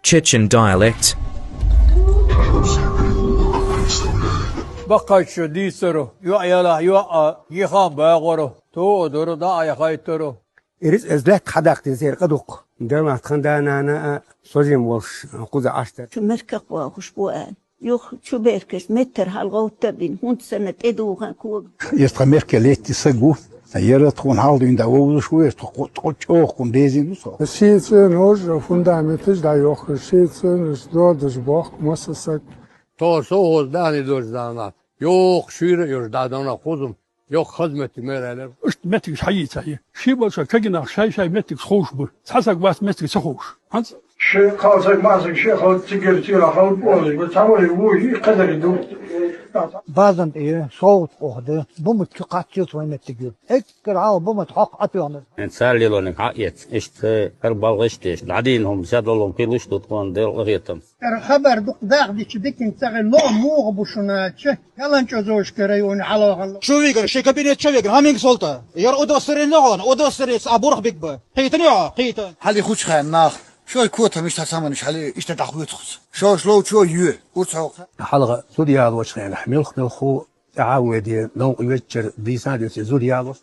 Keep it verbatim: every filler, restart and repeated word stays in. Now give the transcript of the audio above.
Chechen dialect. Баккхаччо дийцаро, йоӀ ялахь йоӀ а, йихан багӀоро, тоъа доро, дӀа а яхайтаро. Ирс эз лаьтта хьадаккха деза, эр къа дукха. Делахь тхан да-нана а, созим волуш, кхуза Ӏаш дара. Чу мерках вахуш бу аьлла. Юха чу беркаш меттара хьалгӀовттабина, хӀунда санна тӀедухан кога. Эс тхан мерке летти саг ву. Яра тхуна хьалдуьйна да вовзуш ву, эс тхо кху-, тхо чӀогӀа хӀума безина ву со. Ши цӀенош фундаменташ дӀайохкаш, ши цӀенош додаш бохку масса саг. Тхо совхоз дани дош дана, йоккха шуьйра а йош дӀадана кхузам, йоккха хаза меттиг мера аьлла. Иштта меттигаш хьайийца хье. Ши болча кагинах шай-шай меттигаш ховш бу. Цхьа саг вац меттиг ца ховш. ХӀанз Ши кхалсаг, масаг, ши хал цигара цӀера хал бозуш бу, цхьа вай вуй, и кхадари ду. Базан тӀе совгӀат къохда, бумат чу кхаччалц вайн меттиг ю. Эггара гӀала бумат хьокху Ӏатоьхнарг. ХӀинца цара лелониг хьаэца, иштта хӀара балгӀаш деш, дӀадийна хӀума, седлалун кхийлуш ду тхуна Делан къахетам. ХӀара хабар дукха дахдича дикин ца гӀелло, муха бу шуна аьлча, Яланчозовский районе хьалавахана. Шу вигара, ши кабинет чу вигара, хӀаминга солта. Яра удостоверение лохана, удостоверение а бурх биг ба. Кхийтан йо, кхийтан. Хьали хуч хайн нах. Шой котам иштта саманаш хьали иштта дӀахоьцуц. Шош ловчо ю, урцхьо. ХьалгӀа зуда ялочу хенахь, милх-милхо тӀаьхьа а веде, новкъа веччара дийсан а дийций зуда ялош.